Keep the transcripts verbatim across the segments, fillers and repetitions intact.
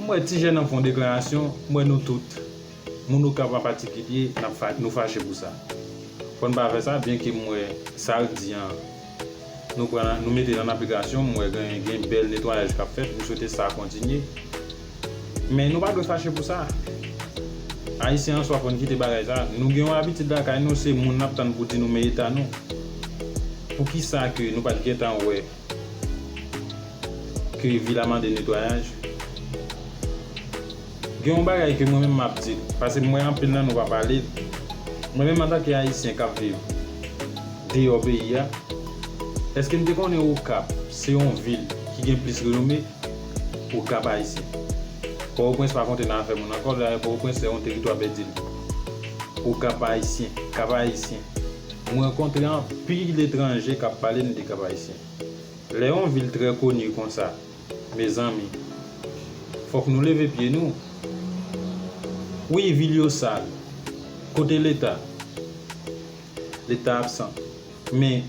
M wè ti jèn nan fè yon deklarasyon, m wè nou tout, moun Okap an patikilye, n ap fa- nou fache pou sa. Fò n pa fè sa, byenke m wè sa l di an, nou pran, nou mete l an aplikasyon, m wè gen, gen bèl netwayaj k ap fèt, m swete sa kontinye. Men nou pa dwe fache pou sa. Ayisyen an swa fò n kite bagay sa. Nou gen yon abitid lakay nou, se moun n ap tann pou di nou men eta nou. Poukisa ke nou pa t gentan wè ke vil la mande netwayaj? Gen yon bagay ke mwen menm m ap di, paske m wè anpil nan nou pa pale l. Mwen menm antanke Ayisyen k ap viv deyò peyi a, èske n te konnen Okap se yon vil ki gen plis renome? Okap Ayisyen. Pòtoprens pa konte nan afè moun ankò, dayè Pòtoprens se yon teritwa pèdi li. Okap Ayisyen, Kap Ayisyen. Mwen rankontre anpil etranje k ap pale n de Kap Ayisyen. Lè yon vil trè koni konsa, mezanmi, fòk nou leve pye nou. Wi, vil yo sal. Kote Leta? Leta absan. Men,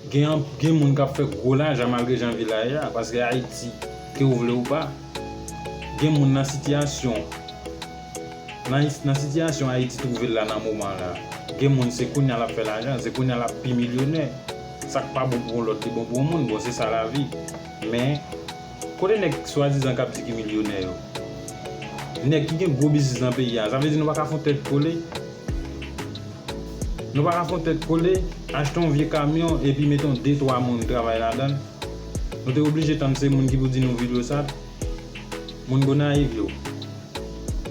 gen, gen moun k ap fè gwo lajan malgre jan vil la ye a, paske Ayiti, ke w vle ou pa, gen moun nan sitiyasyon, nan, nan sitiyasyon Ayiti twouve l la nan moman la, gen moun se kounye a l ap fè lajan, se kounye a l ap pi milyonè. Sa k pa bon pou yon lòt, li bon pou yon moun, bon, se sa lavi. Men, kote nèg swadizan k ap di ki milyonè yo? Nèg ki gen gwo biznis nan peyi a, sa vle di nou pa ka fè yon tèt kole? Nou pa ka fè yon tèt kole, achte yon vye kamyon epi mete yon de twa moun travay ladan l? Nou te oblije tann se moun ki pou di nou vil yo sal? Moun Gonayiv yo,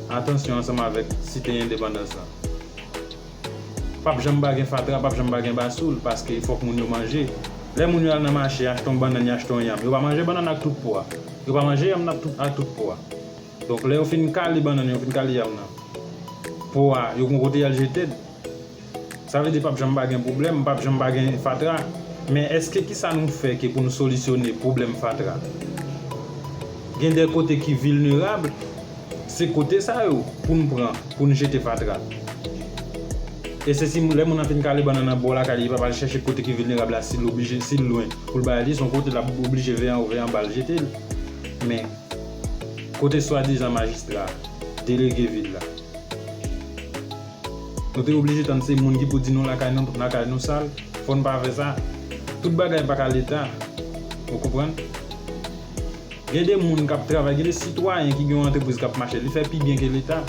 atansyon ansanm avèk Site Endepandans lan. P ap janm pa gen fatra, p ap janm pa gen basoul, paske fòk moun yo manje. Lè moun yo al nan mache achte yon bannann, y achte yon yanm, yo pa manje bannann ak tout po a. Yo pa manje yanm nan ak tout, ak tout po a. Donk, lè yo fin kale bannann, yo fin kale yanm nan, po a, yo gon kote y al jete l. Sa vle di p ap janm pa gen pwoblèm, p ap janm pa gen fatra. Men èske ki sa nou fè ke pou nou solisyone pwoblèm fatra? Gen de kote ki vilnerab, se kote sa yo pou n pran, pou n jete fatra. E se si lè moun nan fin kale bannann nan bò lakay li, li p ap al chèche kote ki vilnerab la, si l oblije, si l lwen, pou l bay li, se yon kote l ap oblije veye anwo, veye anba l jete l. Men, kote swadizan majistra, delege vil la? Nou te oblije tann se moun ki pou di nou lakay nou, lakay nou sal, fò n pa fè sa. Tout bagay pa ka Leta. Ou konprann? Gen de moun k ap travay, gen de sitwayen ki gen yon antrepriz k ap mache, li fè pi byen ke Leta.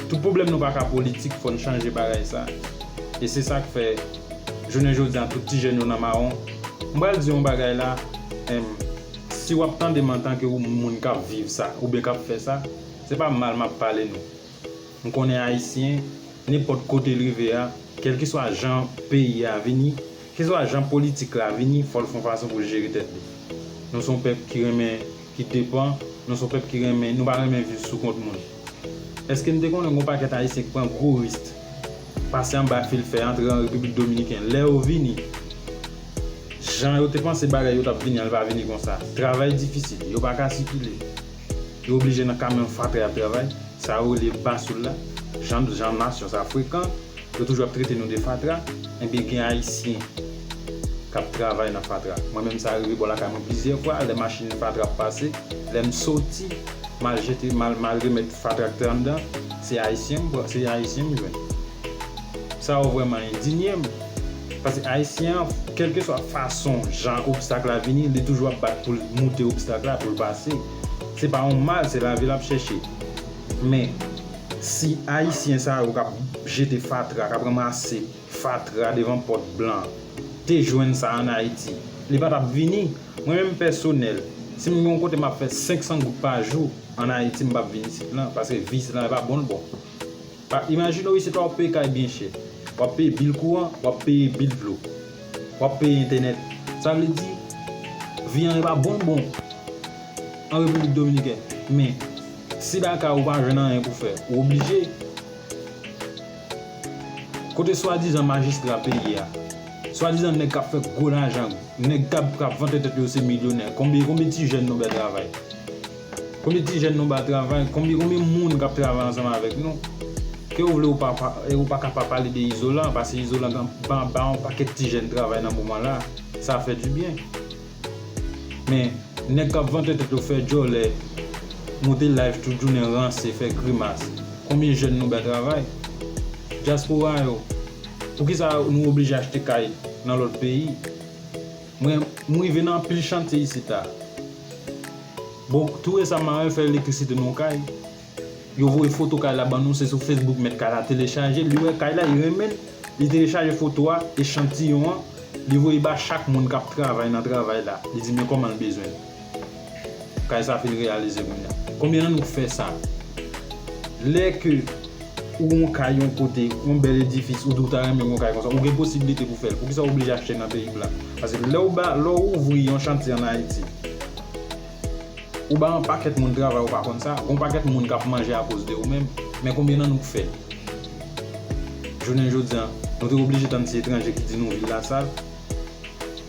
Tout pwoblèm nou pa ka politik, fò n chanje bagay sa. E se sa k fè, jounen jodi a, tout ti jèn yo nan mawon. M pral di yon bagay la, em, si w ap tande m antanke yon moun k ap viv sa, oubyen k ap fè sa, se pa mal m ap pale nou. M konnen Ayisyen, nenpòt kote l rive a, kèlkeswa jan peyi a vini, kèlkeswa jan politik la vini, fò l fè yon fason pou l jere tèt li. Nou se yon pèp ki renmen, ki depan, nou se yon pèp ki renmen, nou pa renmen viv sou kont moun. Èske n te konnen gon pakèt Ayisyen ki pran gwo risk, pase anba fil fè, antre an Repiblik Dominiken? Lè yo vini, jan yo te panse bagay yo t ap vini an, li pa vini konsa. Travay difisil, yo pa ka sikile. Yo oblije nan kamyon fatra y ap travay. Sa yo rele basoul la. Jan, jan nasyon sa frekan, yo toujou ap trete nou de fatra. Ebyen, gen Ayisyen k ap travay nan fatra. Mwen menm, sa rive bò lakay mwen plizyè fwa, lè machin fatra ap pase, lè m soti, m al jete, m al, m al remèt fatra k te anndan, se Ayisyen m pran, se Ayisyen m jwenn. Sa yo vrèman endinye m. Paske Ayisyen an, kèlkeswa fason jan obstak la vini, li toujou ap bat pou l moute obstak la, pou l pase. Se pa yon mal, se lavi l ap chèche. Men, si Ayisyen sa yo k ap jete fatra, k ap ranmase fatra devan pòt blan, te jwenn sa ann Ayiti, li pa t ap vini. Mwen menm pèsonèl, si m gen yon kote m ap fè senk san goud pa jou ann Ayiti, m p ap vin isit lan, paske vi isit lan pa bon l bon. Pa, imajine w isit la, w ap peye kay byen chè. W ap peye bil kouran, w ap peye bil dlo. W ap peye entènèt. Sa vle di, vi an e pa bon l bon an Repiblik Dominikèn. Men, si lakay ou pa jwenn anyen pou fè, ou oblije. Kote swadizan majistra peyi a? Swadizan nèg k ap fè gwo lajan, nèg k ap, k ap vante tèt yo se milyonè. Konbyen, konbyen ti jèn nou bay travay? Konbyen ti jèn nou ba travay? Konbyen, konbyen moun k ap travay ansanm avèk nou? Ke ou vle ou pa, pa, ou pa ka pa pale de Izolan, paske Izolan ba, ba yon pakèt ti jèn travay nan moman la. Sa fè dibyen. Men, Nèg k ap vante tèt yo fè djòlè, moute live tout jounen ranse, fè grimas. Konbyen jèn nou bay travay? Dyaspora yo, poukisa nou oblije achte kay nan lòt peyi? Mwen, m rive nan anpil chantye isit la. Bon, tou resaman, yo fè elektrisite nan yon kay. Yo voye foto kay la ban nou, se sou Facebook mèt kay la telechaje, li wè kay la, li renmen l, li telechaje foto a, echantiyon an, li voye ba chak moun k ap travay nan travay la. Li di men kòman l bezwen l. Kay sa fin reyalize kounye a. Konbyen nan nou k fè sa? Lè ke ou gon kay yon kote, yon bèl edifis, ou di w ta renmen yon kay konsa, ou gen posiblite pou fè l. Poukisa w oblije achte nan peyi w la? Paske lè w ba, lè w ouvri yon chantye ann Ayiti, ou ba yon pakèt moun travay, ou pa konn sa, gon pakèt moun k ap manje akoz de ou menm. Men konbyen nan nou k fè l? Jounen jodi a, nou te oblije tann ti etranje ki di nou vil la sal.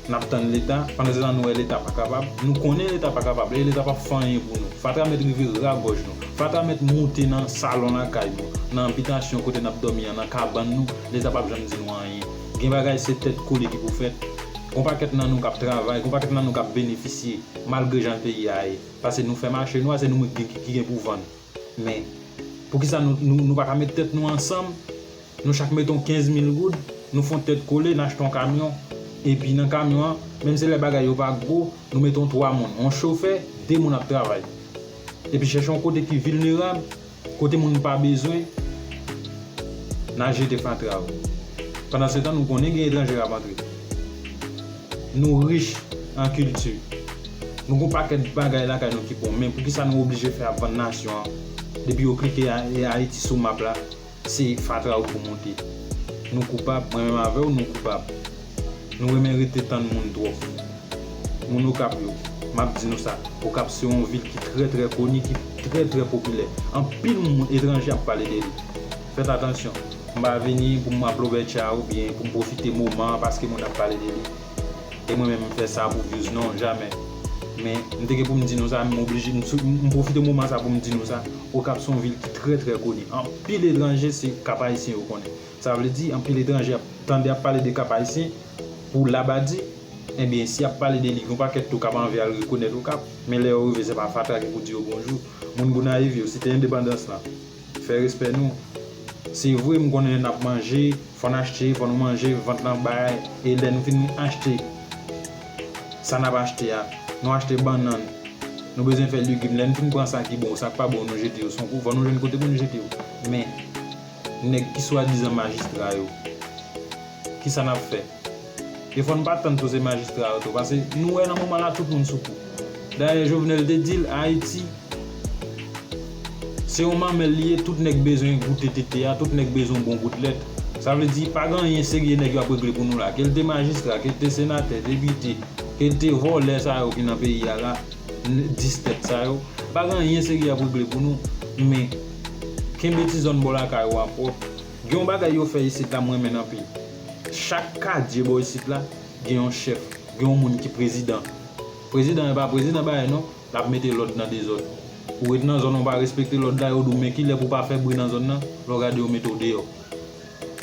N ap tann Leta, pandan se tan nou wè Leta pa kapab. Nou konnen Leta pa kapab, e Leta p ap fè anyen pou nou. Fatra mèt rive ra gòj nou. Fatra mèt moute nan salon lakay nou, nan bitasyon kote n ap dòmi an, nan kabann nou, Leta p ap janm di nou anyen. Gen bagay se tèt kole ki pou fèt. Gon pakèt nan nou k ap travay, gon pakèt nan nou k ap benefisye, malgre jan peyi a ye. Paske nou fè mache nou a, se nou menm ki, ki gen pou vann. Men, poukisa nou, nou, nou pa ka met tèt nou ansanm? Nou chak mete yon kenz mil goud, nou fè yon tèt kole, n achte yon kamyon. Epi nan kamyon an, menm si lè bagay yo pa gwo, nou mete yon twa moun, yon chofè, de moun ap travay. Epi chèche yon kote ki vilnerab, kote moun pa bezwen, n al jete fatra yo. Pandan se tan, nou konnen gen etranje k ap antre. Nou rich an kilti. Nou gon pakèt bagay lakay nou ki bon, men poukisa nou oblije fè ap vann nasyon an? Depi yo klike A-, Ayiti sou map la, se fatra yo pou moute. Nou koupab, mwen menm avè w, nou koupab. Nou renmen rete tann moun twòp. Moun Okap yo, m ap di nou sa, Okap se yon vil ki trè, trè koni, ki trè, trè popilè. Anpil moun etranje ap pale de li. Fèt atansyon, m pa vini pou m ap lobètcha oubyen pou m pwofite moman an paske moun ap pale de li. E mwen menm m fè sa pou views, non, jamè. Men, m te gen pou m di nou sa, m oblije, m sou, m pwofite moman sa pou m di nou sa. Okap se yon vil ki trè, trè koni. Anpil etranje, se Kap Ayisyen yo konnen. Sa vle di, anpil etranje ap tande ap pale de Kap Ayisyen pou labadi. Ebyen, si y ap pale de li, gen yon pakèt tou k ap anvi al rekonèt Okap. Men lè yo rive, se pa fatra ki pou di yo bonjou. Moun Gonayiv yo, site endepandans lan. Fè respè nou. Se vre, m konnen n ap manje, fò n achte, fò nou manje, vant lan bay, e lè nou fin achte sa n ap achte a, nou achte bannann, nou bezwen fè legim, lè n fin pran sa ki bon, sa k pa bon, nou jete yo, se yon kou, fò nou jwenn kote pou nou jete yo. Men, nèg ki swadizan majistra yo, kisa n ap fè? E fò n pa tann tou se majistra yo tou, paske nou wè nan moman la tout moun sou kou. Dayè Jovenel te di l, Ayiti se yon manmèl li ye, tout nèg bezwen goute tete a, tout nèg bezwen yon bon gout lèt. Sa vle di, pa gen anyen serye nèg yo ap regle pou nou la. Ke l te majistra, ke l te senatè, depite, ke l te vòlè sa yo ki nan peyi a la, n-, dis tèt sa yo. Pa gen anyen serye y ap regle pou nou. Men, kenbe ti zòn bò lakay ou a pwòp. Gen yon bagay yo fè isit la, m renmen l anpil. Chak kadye bò isit la, gen yon chèf, gen yon moun ki prezidan. Prezidan an pa prezidan bagay non, l ap mete lòd nan dezòd. Ou ret nan zòn ou pa respekte lòd la, yo di w men kilè pou w pa fè bri nan zòn nan, lè w gade yo mete w deyò.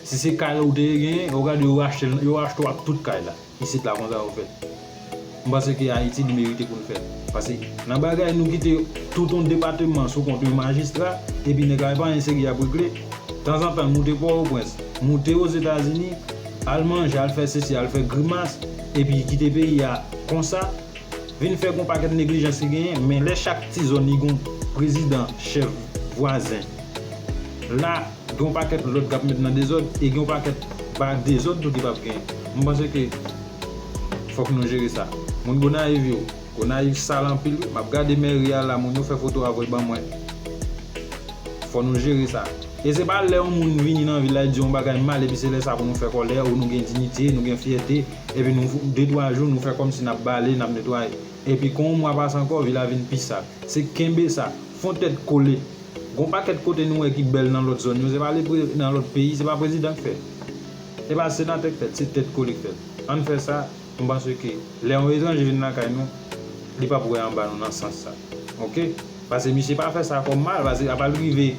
Si se kay ou te genyen, yo gade yo rachte, yo rachte w ak tout kay la. Isit la konsa yo fèt. M panse ke Ayiti li merite pou n fèt. Paske nan bagay nou kite tout yon depatman sou kont yon majistra, epi nèg la pa anyen serye y ap regle. Tanzantan l moute Pòtoprens, moute Ozetazini, al manje, al fè sesi, al fè grimas, epi kite peyi a konsa, vin fè gon pakèt neglijans ki genyen, men lè chak ti zòn li gon prezidan, chèf, vwazen. La, gen yon pakèt lòd k ap met nan dezòd, e gen yon pakèt ba dezòd tou ki p ap genyen. M panse ke fòk nou jere sa. Moun Gonayiv yo, Gonayiv sal anpil wi. M ap gade mèri a la, moun yo fè foto a voye ban mwen. Fò nou jere sa. E se pa lè yon moun vini nan vil la, li di yon bagay mal, epi se lè sa pou nou fè kòlè, o nou gen diyite, nou gen fyète, epi nou, de twa jou, nou fè kòmsi n ap bale, n ap netwaye. Epi kon yon mwa pase ankò, vil la vin pi sal. Se kenbe sa. Fè yon tèt kole. Gon pakèt kote nou wè ki bèl nan lòt zòn yo, se pa le pre-, nan lòt peyi, se pa prezidan k fè l. Se pa senatè k fè l, se tèt kole k fè l. Ann fè sa, m panse ke lè yon etranje vin lakay nou, li p ap wè anba nou nan sans sa. Oke? Paske misye pa fè sa kòm mal, paske apa l rive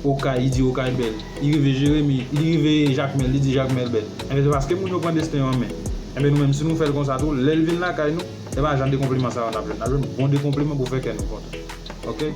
Okay, li di Okay bèl. Li rive Jeremi, li rive Jakmèl, li di Jakmèl bèl. Enben, se paske moun yo pran desten yo an men. Enben, nou menm, si nou fè l konsa tou, lè l vin lakay nou, Se pa jan de konpliman sa yo n ap jwenn. N ap jwenn bon de konpliman pou fè kè nou kontan. Oke?